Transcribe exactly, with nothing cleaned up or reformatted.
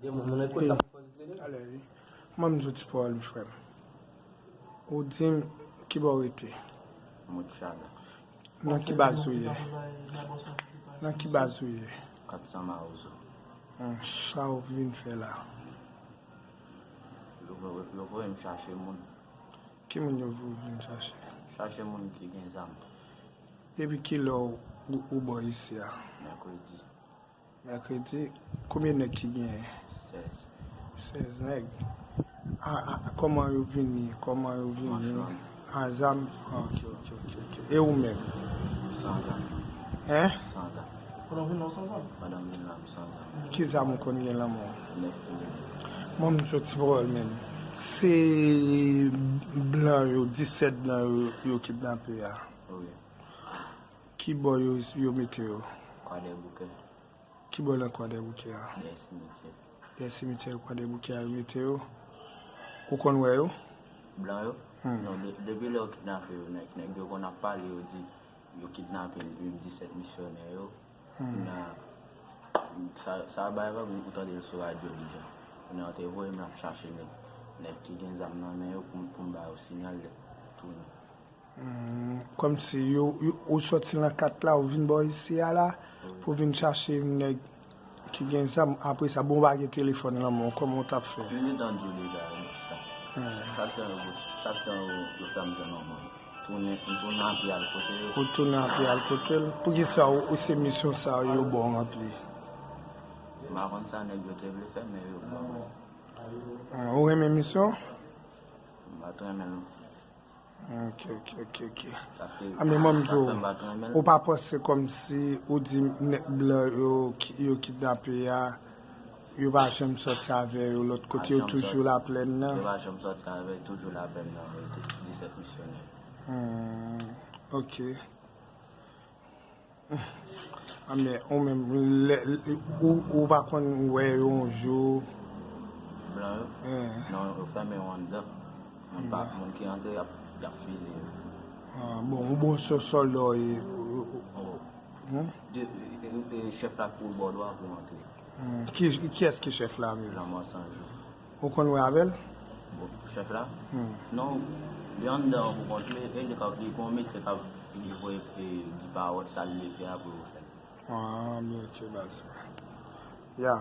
Gen moun, moun nan kote ap poze li. Ale, wi. Mwen, m di w ti pawòl, wi, frè m. Ou di m ki bò w rete? Mount Chada. Nan ki baz ou ye? Nan ki baz ou ye? Kat san Mawozo. Hmm, sa w vin fè la? Yo voye, yo voye m chache moun. Ki moun yo voye w vin chache? Chache moun ki gen zam. Depi kilè w, ou, ou bò isi a? Mèkredi. Mèkredi, konbyen nèg ki genyen? Sèz. Sèz nèg. A, a, kòman yo vini? Kòman yo vini? Machann. A zam? Ok, ok, ok, ok. E ou menm? San zam. Hein? San zam. Pandan w vin la, w san zam? Pandan m vin la, m san zam. Ki zam ou konn gen lan men w? Nèf milimèt. Mwen, m di w ti pawòl, menm. Se blan yo, disèt blan yo, yo kidnape a. Wi. Ki bò yo, yo mete yo? Kwadèboukè. Ki bò nan Kwadèboukè a? Dèyè simityè. Dèyè simityè Kwadèboukè a yo mete yo. Ou konn wè yo? Blan yo? Hmm. Non, de-, depi lè yo kidnape yo, nèg, nèg yo konn ap pale, yo di yo kidnape disèt misyonè yo. Hmm. Kounye a, sa, sa bay vag ou tande l sou radyo Abidjan. Kounye a, yo te voye m ap chache nèg, nèg ki gen zam nan men yo pou, pou m ba yo siyal lè tounen. Hmm, kòmsi yo, yo, ou sòti nan kat la, ou vin bò isi a la, wi, pou vin chache nèg ki gen zam. Apre sa, bon, pa gen telefòn lan men w, kòman w t ap fè? M gentan di w deja, wi, sa. Hmm. Chak tan yo, chak tan yo, yo fè m jwenn yon moun. Tounen, m tounen anpi al kote yo. Ou tounen anpi al kote l? Poukisa ou, ou se misyon sa yo ba w ranpli? M pa konn sa nèg yo te vle fè, men yo ban mwen. Ah, ou renmen misyon? M pa t renmen l. Ok, ok, ok, ok. Paske, ah, men mwen, m di w, ou pa panse kòmsi ou di nèg blan yo ki, yo kidnape a, yo pa janm sòti avè yo lòt kote, yo toujou Laplèn nan? Yo pa janm sòti avè, toujou Laplèn nan, wi, disèt misyonè. Hmm, ok. Ah, men ou menm, lè, ou, ou pa konn wè yo yon jou? Blan yo? Eh. Non, yo fèmen yo anndan. Moun pa, moun ki antre, y ap, y ap fiziye yo. Ah, bon, ou bon sou sòlda w ye, ou, ou, oh, hmm? De, e, e, e, chèf la kouri bò dwat pou antre. Hmm. Ki, kiyès ki chèf la menm? Lanmò San Jou. Ou konn wè avè l? Bon, chèf la? Hmm. Non, li anndan pou kont li, e li ka, li gon mesye k ap, li voye, e, di pawòl, sa l vle fè a pou yo fè l. Ah, byen, ok, baz. Ya.